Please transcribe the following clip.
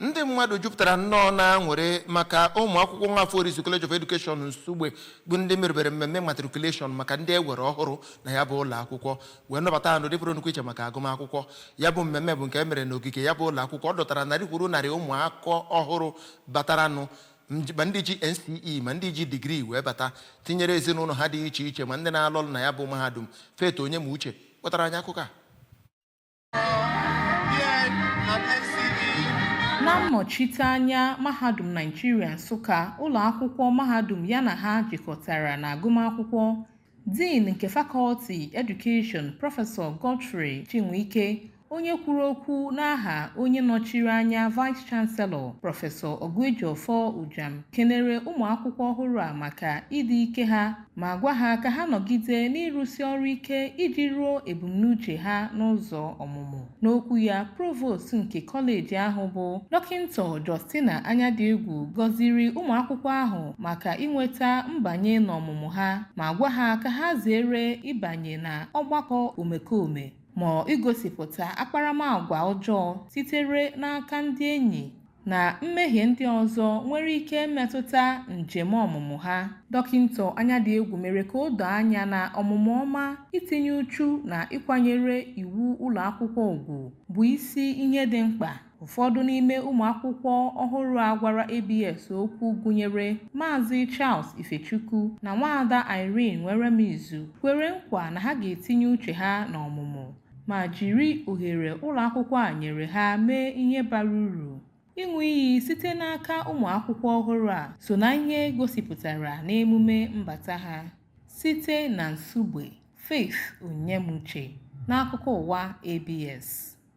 Ndị mmadụ jupụtara nnọọ na-aṅụrị maka ụmụ akwụkwọ Nwafor Orizu College of Education Nsugbe, bụ ndị merubere mmemme matriculation maka ndị ewere ọhụrụ na ya bụ ụlọ akwụkwọ, wee nabata ha n'ụdị pụrụ nnukwu iche maka agụmakwụkwọ. Ya bụ mmemme bụ nke e mere n'ogige ya bụ ụlọ akwụkwọ. Ọ dọtara narị kwuru narị ụmụaka ọhụrụ bataranụ, ma ndị ji NCE ma ndị ji digrii wee bata, tinyere ezinụlọ ha dị iche iche, ma ndị na-alụ ọrụ na ya bụ mahadum. Faith Onyemauche kpọtara anyị akụkọ a. B.Ed and NCE. Na nnọchite anya Mahadum Naijiria Nsụka, ụlọ akwụkwọ mahadum ya na ha jikọtara na agụmakwụkwọ, Dean nke Fakọlti Education, Prọfesọ Godfrey Chinwike, onye kwuru okwu n'aha onye nọchiri anya Vice Chancellor, Prọfesọ Oguejiofor Ujam, kenere ụmụ akwụkwọ ọhụrụ a maka ịdị ike ha ma gwa ha ka ha nọgide n'ịrụsi ọrụ ike iji ruo ebumnuche ha n'ụzọ ọmụmụ. N'okwu ya, Provost nke kọleji ahụ bụ Dọkịta Justina Anyadịegwu gọziri ụmụ akwụkwọ ahụ maka inweta mbanye n'ọmụmụ ha ma gwa ha ka ha zere ịbanye na ọgbakọ omekome ma igosipụta akparamagwa ọjọọ sitere n'aka ndị enyi na mmehie ndị ọzọ nwere ike metụta njem ọmụmụ ha. Dọkịta Anyadịegwu mere ka o doo anya na ọmụmụ ọma, itinye uchu na ịkwanyere iwu ụlọ akwụkwọ ugwu bụ isi ihe dị mkpa. Ụfọdụ n'ime ụmụ akwụkwọ ọhụrụ a gwara ABS okwu gụnyere Maazị Charles Ifechukwu na Nwaada Irene Nweremizu, kwere nkwa na ha ga-etinye uche ha n'ọmụmụ ma jiri ohere ụlọ akwụkwọ a nyere ha mee ihe bara uru. Ịṅụ iyi site n'aka ụmụ akwụkwọ ọhụrụ a so na ihe gosipụtara n'emume mbata ha. Site na Nsugbe, Faith Onyemuche, n'akụkọ ụwa ABS.